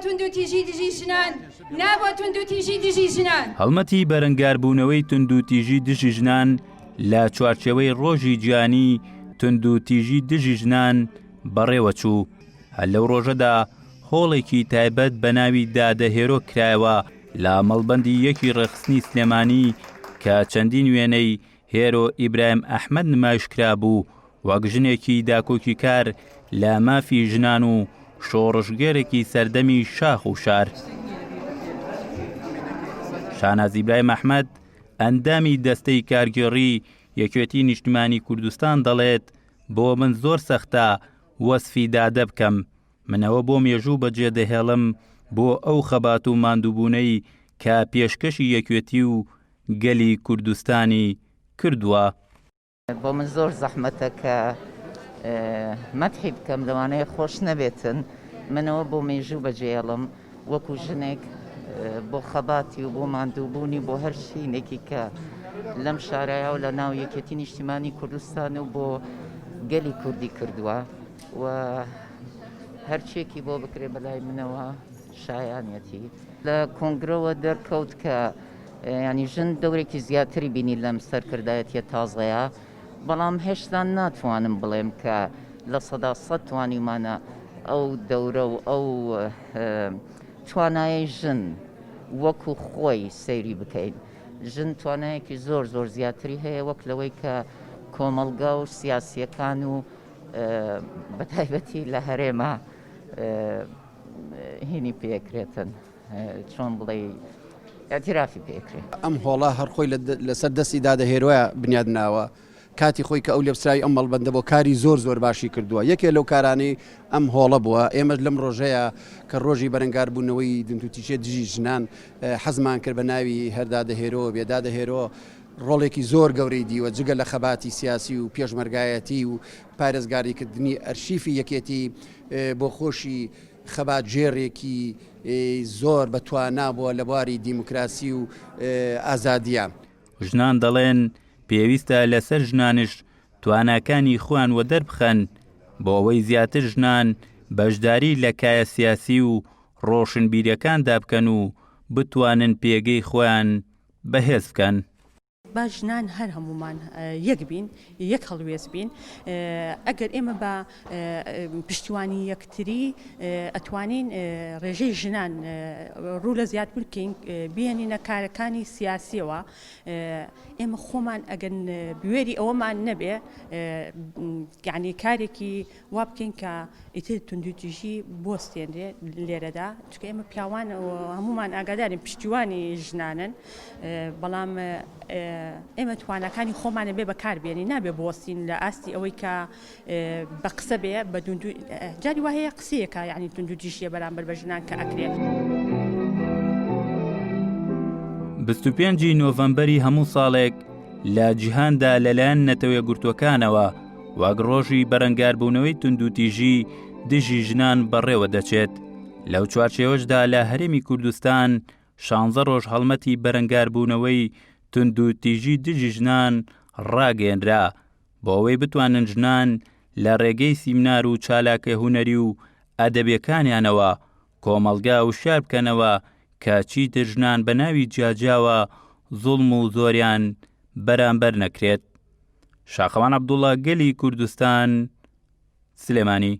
توندوتیژی دژی ژنان، نا بۆ توندوتیژی دژی ژنان. هەڵمەتی بەرەنگاربوونەوەی توندوتیژی دژی ژنان لە چوارچێوەی ڕۆژی جیهانی توندوتیژی دژی ژنان بەڕێوەچوو، هەر لەو ڕۆژەدا هۆڵێکی تایبەت بە ناوی دادە هێرۆ کرایەوە لە مەڵبەندی یەکی ڕێکخستنی سلێمانی کە چەندین وێنەی هێرۆ ئیبراهیم ئەحمەد نمایش کرابوو وەک ژنێکی داکۆکیکار لە مافی ژنان و شۆڕشگێرێکی سەردەمی شاخ و شار. شاناز ئیبراهیم ئەحمەد، ئەندامی دەستەی کارگێڕی یەکێتی نیشتمانی کوردستان دەڵێت، بۆ من زۆر سەختە وەسفی دادە بکەم، من ئەوە بۆ مێژوو بەجێدەهێڵم بۆ ئەو خەبات و ماندووبوونەی کە پێشکەشی یەکێتی و گەلی کوردستانی کردووە. بۆ من زۆر زەحمەتە کە مەدحی بکەم لەوانەیە خۆش نەبێتن منەوە بۆ مێژوو بەجێڵم وەکو ژنێک بۆ خەباتی و بۆ ماندووبوونی بۆ هەر شینێکی کە لەم شارایە و لە ناو یەکێتی نیشتیمانی کوردستان و بۆ گەلی کوردی کردووە و هەرچێکی بۆ بکرێ بەلای منەوە شایانەتی لە کۆنگرەوە دەرکەوت کە یانی ژن دەورێکی زیاتری بینی لەم سەرکردایەتیە تازەیە، بەڵام هێشتا ناتوانم بڵێم کە 100% توانیومانە ئەو دەورە و ئەو توانایەی ژن وەکو خۆی سەیری بکەین. ژن توانایەکی زۆر زۆر زیاتری هەیە وەک لەوەی کە کۆمەڵگا و سیاسیەکان و بەتایبەتی لە هەرێمە هینی پێکرێتن. چۆن بڵێی ئیعتیرافی پێ کرێ. ئەم هۆڵە هەر خۆی لەسەر دەستی دادە هێرۆیە بنیاد ناوە، کاتی خۆی کە ئەو لێپسراوی ئەم مەڵبەندە بۆ کاری زۆر زۆر باشی کردووە، یەکێ لەو کارانەی ئەم هۆڵە بووە، ئێمەش لەم ڕۆژەیا کە ڕۆژی بەرەنگاربوونەوەی دندوتیژیە دژی ژنان حەزمان کرد بە ناوی هەر دادە هێرۆوە بێ، دادە هێرۆ ڕۆڵێکی زۆر گەورەی دیوە جگە لە خەباتی سیاسی و پێشمەرگایەتی و پارێزگاریکردنی ئەرشیفی یەکێتی بۆ خۆشی خەباتگێڕێکی زۆر بە توانا بووە لە بواری دیموکراسی و ئازادییە. ژنان دەڵێن، پێویستە لەسەر ژنانش تواناکانی خۆیان وەدەربخەن بۆ ئەوەی زیاتر ژنان بەشداری لە کایە سیاسی و ڕۆشنبیریەکاندا بکەن و بتوانن پێگەی خۆیان بەهێز بکەن. با ژنان هەر هەموومان یەک بین، یەک هەڵوێست بین، ئەگەر ئێمە بە پشتیوانی یەکتری ئەتوانین ڕێژەی ژنان ڕوو لە زیاد بکەین بهێنینە کارەکانی سیاسیەوە، ئێمە خۆمان ئەگەر بوێری ئەوەمان نەبێ یانی کارێکی وا بکەین کە ئیتر توندوتیژی بوەستێنرێ لێرەدا چونکە ئێمە پیاوان هەمومان ئاگادارین پشتیوانی ژنانن بەڵام ئێمە تواناکانی خۆمانە بێ بەکار بێنین نابێ بوەستین لە ئاستی ئەوەی کە بە قسە بێ بە دوندو جاری وا هەیە قسەیەکە یعنی توندوتیژیە بەرامبەر بە ژنان کە ئەکرێ. 25 ی نۆڤەمبەری هەموو ساڵێک لە جیهاندا لەلایەن نەتەوەیەکگرتووەکانەوە وەک ڕۆژی بەرەنگاربوونەوەی توندوتیژی دژی ژنان بەڕێوە دەچێت لەو چوارچێوەشدا لە هەرێمی کوردستان شانزە ڕۆژ هەڵمەتی بەرەنگاربوونەوەی توندوتیژی دژی ژنان ڕاگەیەنرا بۆ ئەوەی بتوانن ژنان لە ڕێگەی سیمنار و چالاکە هونەری و ئەدەبیەکانیانەوە کۆمەڵگا وشیار بکەنەوە کە چیتر ژنان بە ناوی جیاجیاوە زوڵم و زۆریان بەرامبەر نەکرێت. شاخەوان عەبدوڵا گەلی کوردستان سلێمانی.